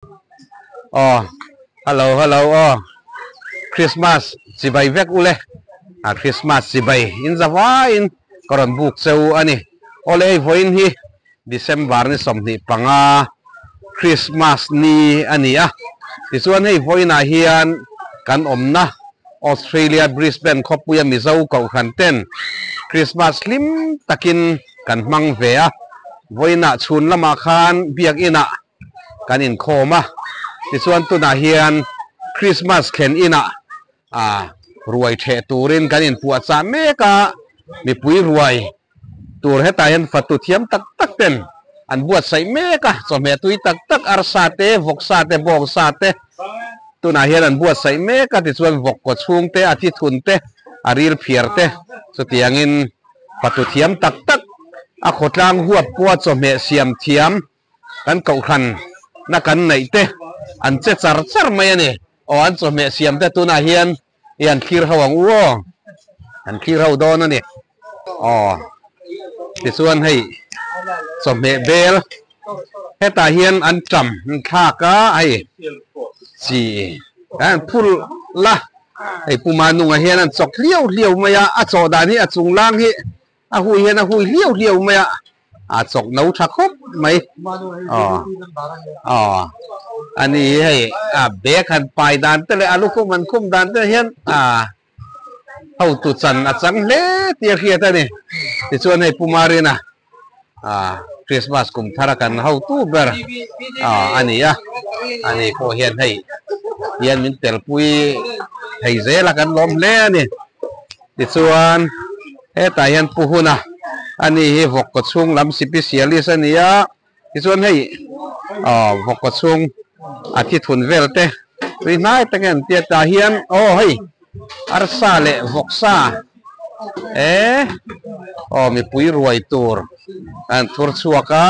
Aw hello hello aw Christmas chibai vek ule a Christmas chibai in za vaiin ka rawn buk cheu a ni. Awle hei vawiin hi December ni 25 Christmas ni a ni a, tichuan hei vawiinah hian kan awmna Australia Brisbane khawpuia Mizo Kohhran ten Christmas hlim takin kan hmang ve a, vawiinah chhun lamah khan biakinah kan inkhawm a, tichuan tunah hian Christmas thlen inah ah ruai theh turin kan inpuahchah mek a, mipui ruai tur hetah hian fatu thiam tak tak ten an buatsaih mek a, chawhmeh tui tak tak arsa te, vawksa te, bawngsa te tunah hian an buatsaih mek a, tichuan vawk kaw chhung te, a thithun te, a ril phiar te chutiangin fatu thiam tak tak a khawtlang huap pawha chawhmeh siam thiam Kan kohhran na kan neih te an che char char mai a ni. Aw an chawhmeh siam te tunah hian i an thlir ho ang u aw. An thlir ho dawn a ni. Aw tichuan hei chawhmeh bel hetah hian an ṭam an thlak a hei chi an phul la hei puma nungah hian an chawk hliau hliau mai a, a chawh dan hi a chung lang hi A hui hian a hui hliau hliau mai a, a chawk no tha khawp mai. Aw aw a ni hi hei a bag han pai dan te leh a lukhum han khum dan te hian a hotu chan a chang hle tih a hriat a ni. Tichuan hei Pu Marina a Christmas kum thar a kan hotu ber a a ni a, a ni pawh hian hei hian min telpui thei zel a kan lawm hle a ni. Tichuan, hetah hian Pu Huna a ni hi vawk kaw chhung lam sipisialist a ni a, tichuan hei aw vawk kaw chhung a thi thun vel te tui hnai tak hian an ti a, tah hian aw hei arsa leh vawksa e aw mipui ruai tur an thur chhuak a,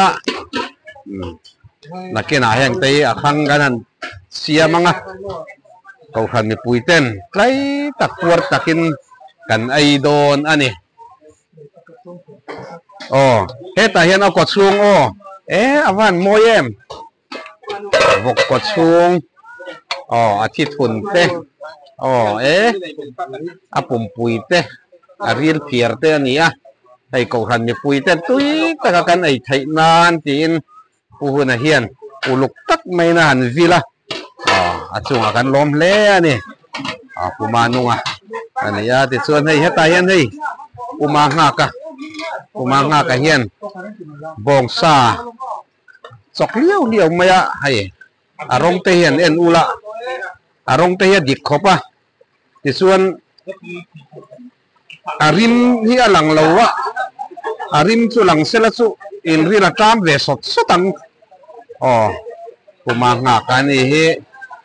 nakinah heng te hi a hrang kan han siam ang a. Kohhran mipui ten tlai tak puar takin kan ei dawn a ni. Aw, hetah hian a kaw chhung aw, e a van mawi em? Vawk kaw chhung aw a thi thun te aw e a pumpui te a ril phiar te a ni a, hei kohhran mipui ten tui taka kan ei theih nan tiin Pu Huna hian uluk tak maiin a han vil a, a chungah kan lawm hle a ni. Pu Manunga a ni a, tichuan hei hetah hian hei Pu Manghaka, Pu Manghaka hian bawngsa chawk liau liau mai a, hei a rawng te hian en ula, a rawng te hi a dik khawp a, tichuan A rim hi a lang lo a, a rim chu lang sela chu inril a ṭam ve sawt sawt ang. Aw, Puma nghak a ni hi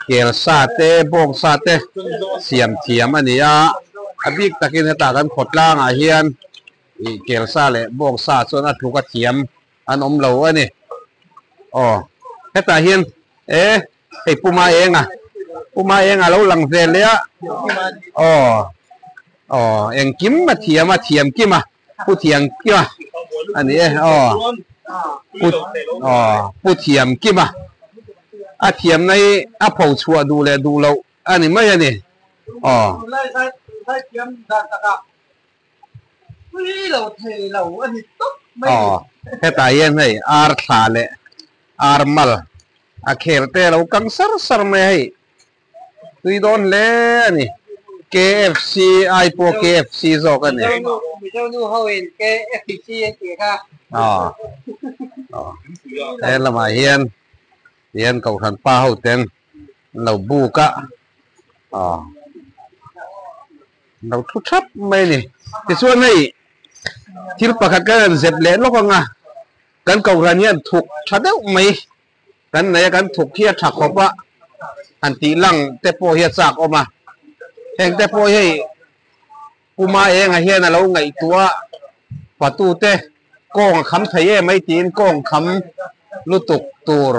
kel sa te, bawng sa te siam thiam a ni a, a bik takin hetah kan khawtlangah hian ih kel sa leh bawng sa chuan a tluk a thiam an awm lo a ni. Aw, hetah hian e. Hei Puma Enga, Puma Enga lo lang ve leh a, aw, aw, engkim a thiam a, thiam kim a, Pu Thiam Kima a ni e, aw, Pu, aw, Pu Thiam Kima, a thiamna hi a pho chhuah duh leh duh loh a ni mai a ni, aw. Aw, hetah hian hei ar thla leh ar mal a khel te a lo kang sar sar mai a hei tui dawn hle a ni. KFC ai pawh KFC zawk a ni. Aw, aw, he lamah hian tihian kohhran pa ho ten an lo buk a, aw. Lo thu thap mai a ni. Tichuan hei thil pakhat kan han zep leh lawk ang a, kan kohhran hian thuk tha deuh mai kan nei a, kan thuk hi a tha khawp a, han tih lang te pawh hi a chak awm a. Heng te pawh hi hei Puma Enga hian a lo ngaihtuah a, patute kawng a kham thei em mai tiin kawng kham lutuk tur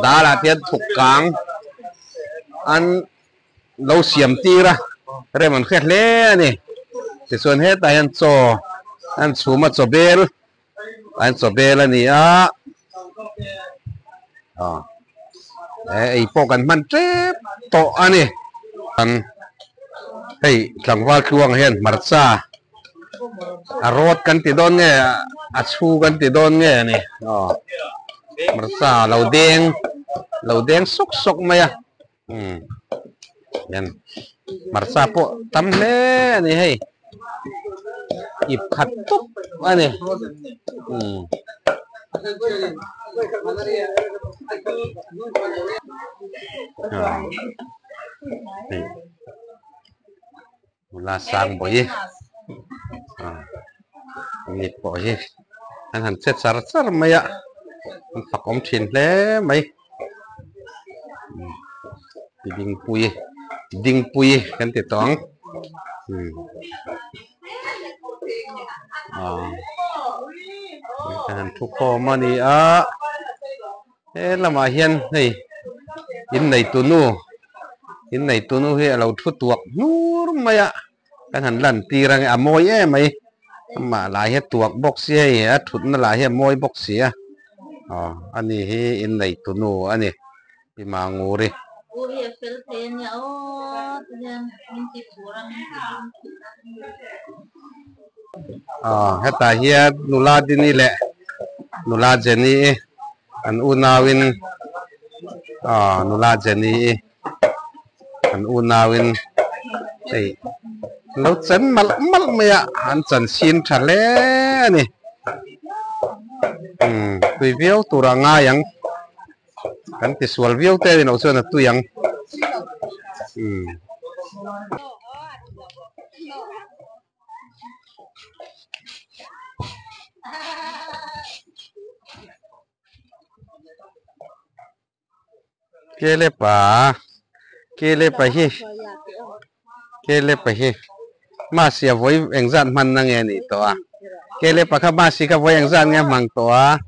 dalah te hian thuk kang an lo siam tir a, rem an hre hle a ni. Tichuan hetah hian chaw an chhum a, chaw bel an chaw bel a ni a, aw. Ei pawh kan hman tep tawh a ni. Hei tlangval tluang hian hmarcha a rawt kan ti dawn nge a chhu kan ti dawn nge a ni. Aw hmarcha lo deng lo deng sawk sawk mai a. Umm hian hmarcha pawh tam hle a ni hei ip khat tawp a ni umm. Hei nula sang bawi mi pawh hi an han che char char mai a an fak awm thin hle mai ti dingpui dingpui kan ti tawh ang an han thu khawm a ni a he lamah hian hei inneitu nu inneitu nu hi a lo thu tuak hnur mai a kan han lan tir ang e a mawi em mai amah lah hi a tuak bawk si hei a thutna lah hi a mawi bawk si a aw ani hi inneitu nu a ni Pi Manguri. Aw hetah hian nula Dini leh nula Jenny i an unauin aw nula Jenny i an unauin hei an lo chen malh malh mai a an chan sin tha hle a ni umm tui viau tur a ngai ang. Kan ti sual viau te a ni loh chuan a tui ang. Umm. Kelepa Kelepa hi Kelepa hi Masi a vawi engzat hman na nge nih tawh a Kelepa kha Masi kha vawi engzat nge hmang tawh a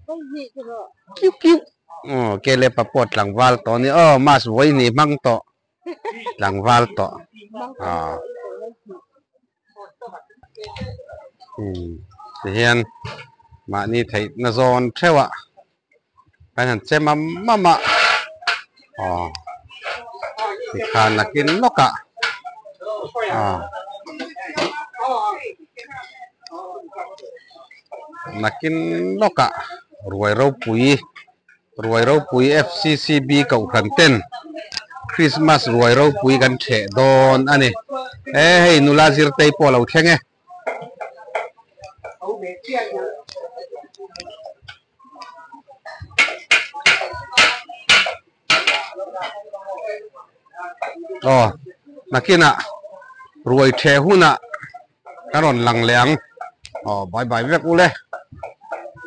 Kiu kiu aw Kelepa pawh tlangval tawh a ni aw Mas vawi hnih hmang tawh tlangval tawh aw umm tihian mahni theihna zawn theuh a. Kan han che mam mam a, aw tikhan nakin lawkah aw nakin lawkah ruai ropui ruai ropui F_C_C_B kohhran ten Christmas ruai ropui kan theh dawn a ni e hei nula zirtei pawh a lo thleng e. Aw nakinah ruai theh hunah ka rawn lang leh ang aw bye bye vek ule.